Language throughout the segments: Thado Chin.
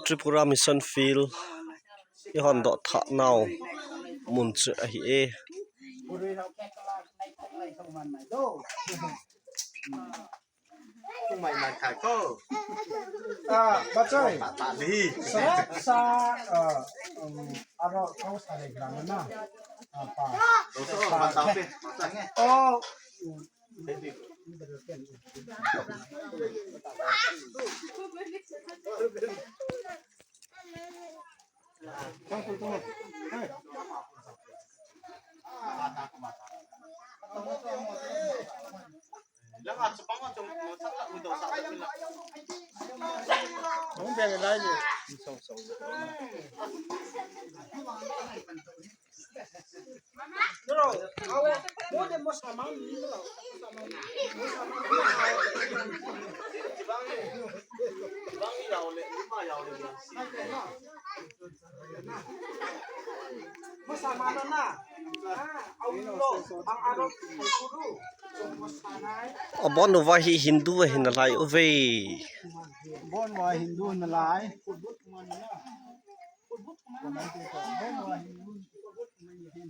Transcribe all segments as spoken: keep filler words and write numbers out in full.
Tripura Mission Field i hon doh thah nau mun chu ahi e. Tumai mai khai ko. Ah, bachoi. Ta ta li. Sa sa, ah, um, aro kau sa le gram na. Ah, pa. To to, pa ta pe. Pa ta nge. Oh. Abon uva hi Hindu ahi nalai uve. Abon uva Hindu nalai.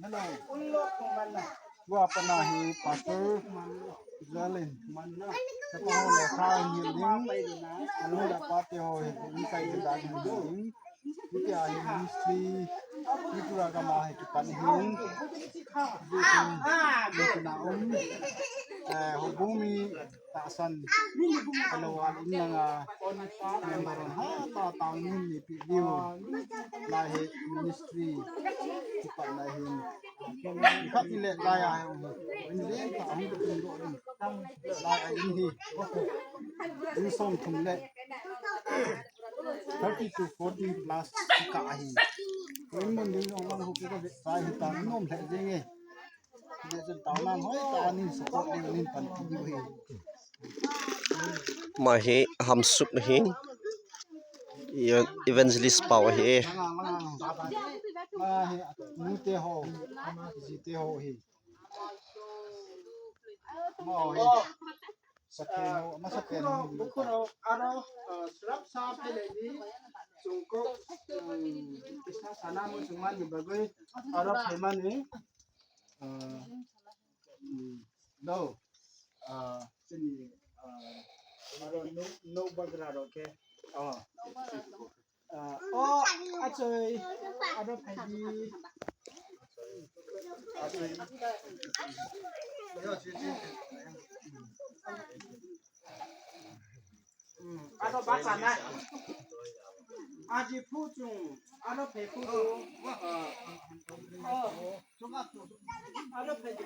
Hello. Tua pat na hi Pastor Jalen. Chapa ho le kha hi ding. Anu le pa te ho hi in kai in da ding. Tia hi ministry. Tripura gam a hi kipan hin. Tia hi na um. Eh, houbung mi tahsan. Hello, al in langa. Member ha ta ta min ni pi diu. Lai hi ministry. Kipan na hin. Khat ni le lai a hi. In len ta hung tung do ding. Lai a in hi. In som thum le. Thirty to forty plus ka hi. Ko in mun ding jong lang hu ko ve sai hi ta nom le jing e. Ve chun tao nan hoi ta ni support ding nin pan ti diu hi. Ma hi Hamsup hi. Evangelist pau hi. Langa langa. Ma hi nu te ho. Ji te ho hi. Ma ho hi. Sapen ho, ma sapen ho. Bukhuro, aro, uh, surap sa pele ni, chungko, um, kisa sana mo chungman ni bagoi, aro pemani, uh, um, no, uh, sini, uh, aro no, no bagra ro ke, oh. Ah, oh, achoi. Ado phaidi. Hmm, ado bachana. Aji phu chung. Ado phai phu chung. Ah. Oh. Ado phaidi.